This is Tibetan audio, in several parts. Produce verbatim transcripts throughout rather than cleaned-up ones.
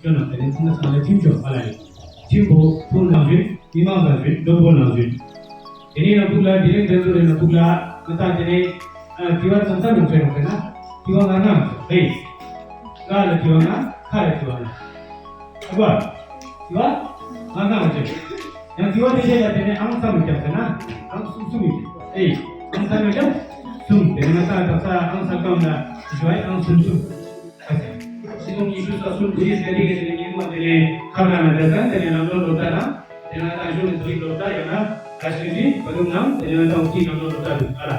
ཁྱོད་རྣམས་དེ་ནས་ཚང་མ་ཚང་མ་ཁྱིམ་སྐྱོང་ཨ་ལ་ཡིན། ཁྱིམ་པོ་ཕུག་ནང་བཞིན་མི་མང་ནང་བཞིན་མགྲོན་པོ་ནང་བཞིན། དེ་ནས་ཡང་ཕུག་ལ་དེ་རིང་དེ་ཚོ་རེད་ན་ཕུག་ལ་ང་ད་དེ་ནས་ཨ་དྲི་བ་ཚང་ཚང་ཡོང་ཚེ་ཡོང་ཚེ་ན་དྲི་བ་ང་ང་ཡོང་ཚེ་རེད། ང་ལ་དྲི་བ་ང་ཁ་ལ་དྲི་བ་ང་། ཨ་བ། དྲི་བ་ང་ང་ཡོང་ཚེ། ཡང་དྲི་བ་དེ་བཤད་ཡ་དེ་ནས་ཨང་ཚང་མི་རྒྱབ་ཚེ་ན་ཨང་གསུམ་གསུམ་ཡིན། ཨེ་ཨང་ཚང་མི་རྒྱབ་གསུམ་དེ་ནས་ང་ད་ད་ས་ཨང་ས་ཀམ་ལ་དྲི་བ་ཨང་གསུམ་གསུམ། ཁ་ཤས། ཕྱི་ལོ་ཉི་ཤུ་རྩ་གསུམ་བོད་ཡིག་ཟླ་སྒྲིལ་གྱི་ཉིན་མོ་དེ་ནས་ཁ་བྲལ་ན་འདྲ་ས་དེ་ནས་ལམ་ལུགས་སློབ་གྲྭ་དང་དེ་ནས་ད་གཞུང་ནས་བོད་ཡིག་སློབ་གྲྭ་ཡང་ན་ད་ཤིང་རི་བོད་ལུགས་ནང་དེ་ནས་ད་འོག་གི་ལམ་ལུགས་སློབ་གྲྭ་འདུག་ཨ་ལ།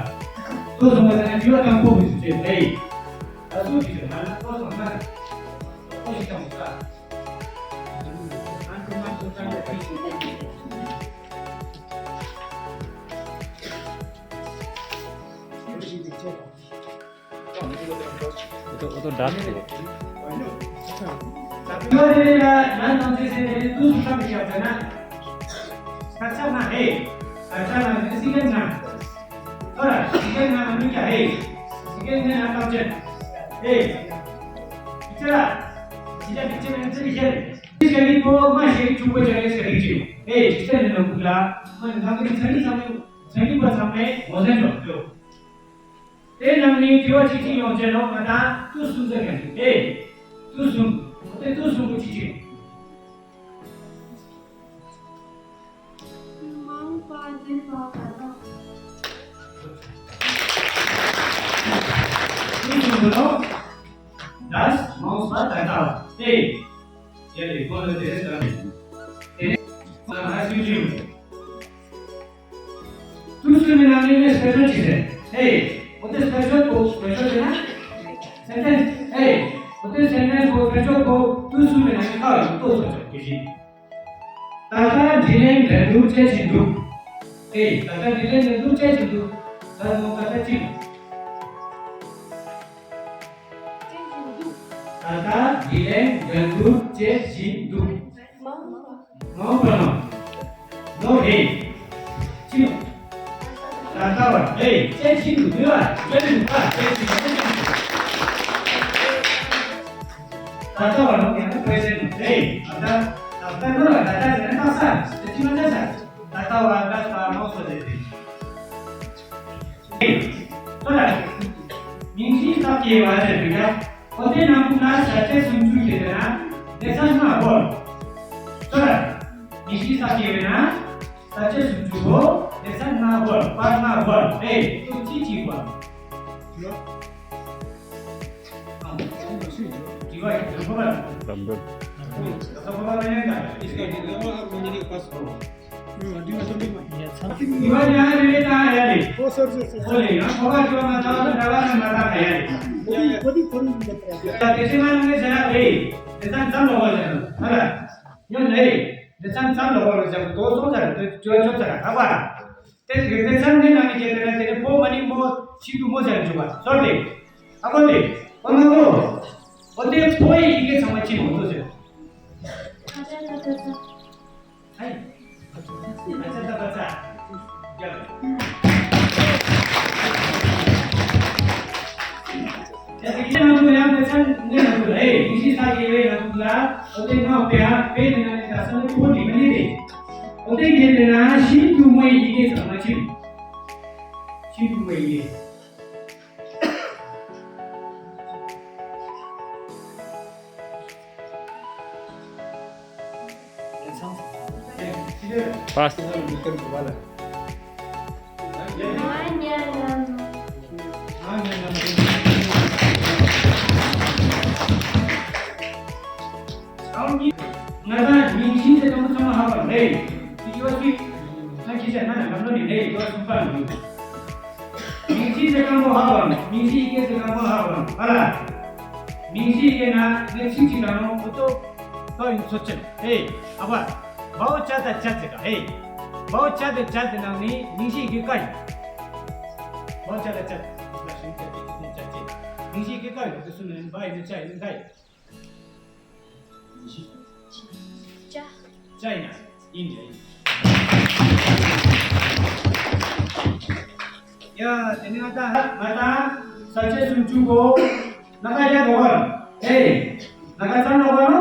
ཏོག་ཙམ་པ་དེ་ནས་དྲི་བ་དང་པོ་མི་སུ་བྱེད་དེ། ད་སུ་ཞིག་ན་ཏོག་ཙམ་ན་ཏོག་ཞིག་དང་ས། Itu, itu dark sih. དེ་ནང་ནས་དྲི་བ་གཅིག་གཅིག་ཡོང་བྱས་ནོ་ང་དང་དུས་གསུམ་ཟེར་མཁན་ཞིག་དེ། དུས་གསུམ། འོ་དེ་དུས་གསུམ་པོ་གཅིག་གཅིག་ཡོང་། མང་པ་འདི་པ་ག་ལ། དུས་གསུམ་པོ་ནོ། ད་མང་པ་ད་ལྟ་བ་དེ། ཡ་ལེ་གོ་ལ་དེ་ད་དེ་ནས་ང་ཧ་སུ་ཅིང་། དུས་གསུམ་མི་ནང་ནས་ངས་སྤེ་ཤལ་ཅིག་ཟེར། ཨེ། འོ་དེ་སྤེ་ཤལ་པོ་སྤེ་ཤལ་ཟེར་ན། སེན་ཊེན་སི། ཨེ། འོ་དེ་སེན་ཊེན་སི་པོ་སྤེ་ཤལ་པོ་དུས་གསུམ་མི་ནང་ནས་ཁ་ལ་ཏོག་ཙམ་ཅིག་གི་ཞིག་ད་ལྟ་དྲིན་ལན་འགྲན་བསྡུར་བྱེད་བཞིན་འདུག་ཨེ། ད་ལྟ་དྲིན་ལན་འགྲན་བསྡུར་བྱེད་བཞིན་འདུག་ད་ནོ་ད་ལྟ་ཅིག་ད་ལྟ་དྲིན་ལན་འགྲན་བསྡུར་བྱེད་བཞིན་འདུག་མང་པ། མང་པ་ནོ། ནོ་རེད། ཅི། ད་ལྟ་བ་རེད། ཅེ་ཅི་འདུག་མི་བ་ཅེ་ཅི་འདུག་པ་ཅེ་ཅི་འདུག་ད་ལྟ་བ་ནོ་ཡང་ན་པེ་རེ་ཛེན་ཊི་རེད། ད་ལྟ་ད་ལྟ་ནོ་ལ་ད་ལྟ་ཟེར་ན་ད་ས་ཅེ་ཅི་མ་ད་ས་ད་ལྟ་བ་ད་ལྟ་ནོ་སོ་རེད། ལྟོས་དང་། མིང་གཞི་ས་སྐྱེ་བ་ཟེར་བའི་ཡ། འོ་དེ་ནང་ཁུལ་ན་ས་སྐྱེ་སུམ་ཅུ་ཡོད་པས་ན་སྡེ་ཚན་ལྔ་བོར། ལྟོས་དང་། མིང་གཞི་ས་སྐྱེ་བས་ན་ས་སྐྱེ་སུམ་ཅུ་བོ་སྡེ་ཚན་ལྔ་བོར་པར་ལྔ་བོར་རེད་དུ་ཅི་ཅི་བོར། དྲི་བ་ཡོད་པ། ལམ་འགྲོ། ལམ་འགྲོ། ཨོ་སོར་སོར་སོར། ཨོ་ལེ་ཡང་ཁོ་པ་ཅོ་མ་ཐ་བ་ན་ད་ཡ་ལེ། ཨོ་དེ་ཁོ་རང་ད་དེ་ཚེ་མ་ནང་ནས་ཟེར་ན་རེད། དེ་ཚང་ཙམ་ལོག་པ་ཟེར་ན་ཧ་ལ་ཡོད་ལེ། དེ་ཚང་ཙམ་ལོག་པ་ཟེར་ན་དོ་སོང་ཚར་དེ་ཅོ་ཅོ་ཚར་ཧ་པ། དེ་དེ་ཚང་ནས་ནང་ནས་སྐྱེས་པ་ན་དེ་ནས་ཕོ་མ་ནི་མོ་ཤི་དུ་མོ་ཟེར་འཇུག་པ་སོར་ཏེ། ཨ་ཁོ་ལེ། ཨོ་ན་ཁོ། ཨོ་དེ་ཕོ་ཡི་ཡི་གེ་ཚང་མ་ཅི་མོ་དོ་ཟེར། ཨ་ཅག་ད་པ་ཚ། ཡ། ཡ་དེ་ཁྱེད་རང་ཚོ་ཡང་དེ་ཚང་ངས་ཡང་ཚོ་ལ་ཨེ་ཡིན་ཤེས་ས་ཡེ་བའི་ཡང་ཚོ་ལ་ཨོ་དེ་ངའོ་དཔེ་ཧ་དཔེ་དེ་ན་ནི་ད་ས་ནི་ཁོ་ནི་མ་ནི་དེ་ཨོ་དེ་ཁྱེད་དེ་ན་ཤིན་ཏུ་མོ་ཡི་ཡི་གེ་ཚང་མ་ཆིབ་ཤིན་ཏུ་མོ་ཡི་གེ Pass. ང་དང་མིང་གཞི་དེ་དང་པོ་ཚང་མ་ཧ་པ་རེད། དེ་ཡོད་ཚིག་ང་ཁྱེད་ཅག་ང་ལ་ལམ་ལོ་ནི་རེད་ཡོད་ཚུགས་པ་མི་འདུག་མིང་གཞི་དེ་དང་པོ་ཧ་པ་རེད། མིང་གཞི་ཡི་གེ་དེ་དང་པོ་ཧ་པ་རེད། ཧ་ལ། མིང་གཞི་ཡི་གེ་ན་ངས་ཚིག་གཅིག་དང་ནོ་ཨོ་ཏོ་ཏོ་ཡིན་ཚོ་ཅན་ཨེ་ཨ་བ། བའོ་ཅ་ད་ཅ་ཟེར་ག་ཨེ། བའོ་ཅ་ད་ཅ་དེ་ནང་ནི་མིང་གཞི་ཡི་གེ་ཀ་ཡིན། བའོ་ཅ་ད་ཅ། ད་ཞིང་ཅ་དེ་ཅ་ཅ་ཅ། མིང་གཞི་ཡི་གེ་ཀ་ཡིན་དེ་སུ་ནི་བ་ཡིན་ན་ཅ་ཡིན་ན་ཀ་ཡིན། ཅ། ཅ་ཡིན་ན་ཡིན་ཡ་ཡིན། ཡ་དེ་ནི་ང་ད་ང་ད་ས་ཆ་སུམ་ཅུ་གོ། ན་ག་ཡ་གོ་བ་ཨེ། ན་ག་ཚང་ནོ་གོ་ནོ།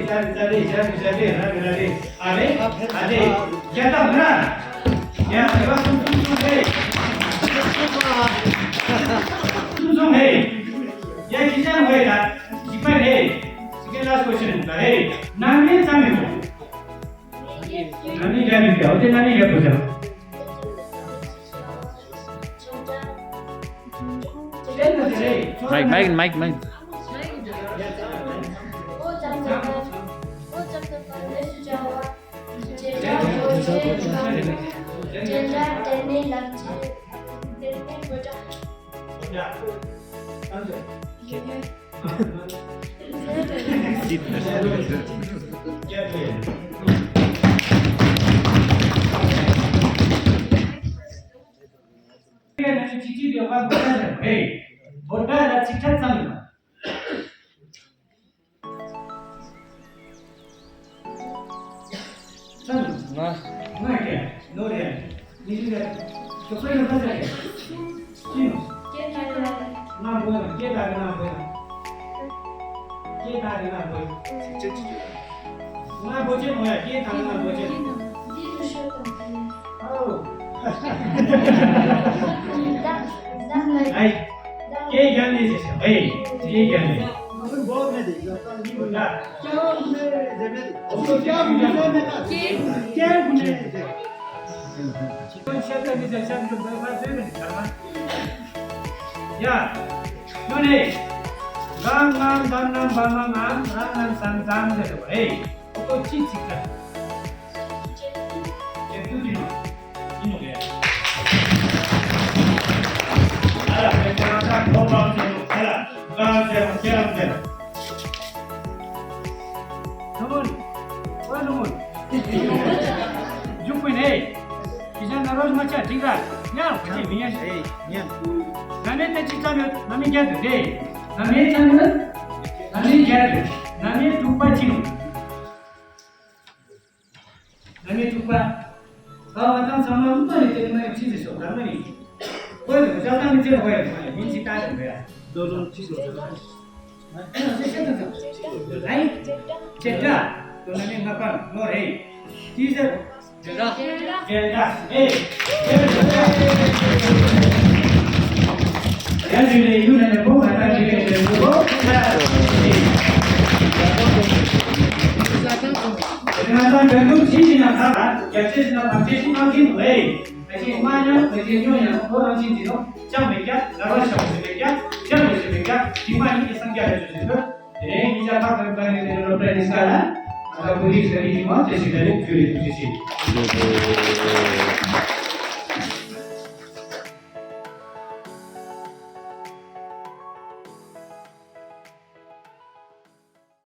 རེད། ཙ་རེད་ཙ་རེད། ཞབས་རེད་ཞབས་རེད། ར་རེད་ར་རེད། ཨ་རེད་ཨ་རེད། རྒྱ་སྟག་མི་ར། ཡ་ཁྱེད་པ་གསུམ་གསུམ་གསུམ་རེད། གསུམ་གསུམ་རེད། ཡ་ཁྱི་ཅང་ཧོས་ད། གཅིག་པ་རེད། Second last question ད་རེད། ནང་མི་ཙམ་མི་འདུག་ནང་མི་རྒྱ་མི་རྒྱ། འོ་དེ་ནང་མི་རྒྱ་དུ་ཅང་། Mic, mic, mic, mic. ཨའོ། ཨའི། སྐད་རྒྱག་ནས་ཟེར་ཤག་ཨེ། སྐད་རྒྱག་ནས། ཡ། ཡ། ཡོ་ནས། གང་ངམ་དམ་ནམ་བ་མ་ངམ་རང་ངམ་སམ་ཙམ་ཟེར་བ་ཨེ། ཁོ་ཁོ་ཅི་ཅིག་ད། ཁྱེད་ཚོ་དེ་ནི་ཡིན་ནོ་གས། ཨ་ལ་ཁྱེད་ཚོ་རང་ཚ་ཁོ་པང་ཚེ་ནོ་ཨ་ལ་གང་ཚེ་རང་ཁྱེད་རང་ཚེ། ཐུ་མོན། ཨོ་ཐུ་མོན། འཇུག་པའི་ནས། ཁྱེད་ཚོ་ན་རོ་མ་ཆ་ཅིག་ར་ཉ་ཁོ་ཅི་མི་ཉན། ཨེ་ཉན། ན་ནས་ཏེ་ཅི་ཙམ་ཡོད་ན་མི་རྒྱ་དུ་རེད། ན་མི་ཙམ་ཡོད་ན་མི་རྒྱ་དུ་ན་མི་དྲུག་པ་ཅི་ནོ། ན་མི་དྲུག་པ། ཨ་བ་དང་ཚང་མ་མུ་མ་ནི་དེ་མ་ཡི་ཕྱིན་ཟེར་ཤོག་ག་མ་ནི། ཁོས་ནི་བྱ་དང་མི་ཚེ་ཧོ་ཡ་མ་ནི་མིན་ཅི་ལྟ་དང་བས། རྡོ་རུང་ཅི་ཟེར་ཤོག་ཨ་ནི་ཅེ་ཏྲ། ཅེ་ཏྲ། དོ་ན་མི་ང་པང་ནོ་རེད། ཅི་ཟེར། ཅེ་ཏྲ། ཅེ་ཏྲ། ཨེ། ཡ་ཞུ་ནས་ཡུ་ནས་ནས་ཁོང་ང་ད་ཅི་ལས་ཅེ་ཏྲ་ལོ། ང་ད་འདྲ་འདུག་ཅི་ཞིག་ན་ཁ་ལ་རྒྱ་ཆེ་ཞིག་ན་བམ་ཆེ་ཞིག་གནང་གི་འདུག་ཨེ། ཨ་ཅེ་མ་ཉམས་ཨ་ཅེ་ཉོ་ཉམས་ཁོ་རང་ཅི་འདི་ནོ་ཅང་མེད་ཀྱ་ང་རང་ཤ་བོ་ཞིག་མེད་ཀྱ་ཅང་མེད་ཞིག་མེད་ཀྱ་ཅི་མ་ཡིན་གྱི་སངས་རྒྱ་རེ་ཞུ་ཞུ་ཞུ། དེ་རིང་ཉིན་ཞག་ཕག་ཚང་ཚང་ནས་དེ་རིང་སློབ་གྲྭའི་ཉིན་ཤག་ལ་ང་ད་བོད་རིགས་ས་རིགས་ཀྱི་མང་ཆེ་ཞིག་ལ་རིགས་ཚུལ་རེ་ཐུགས་རྗེ་ཆེ།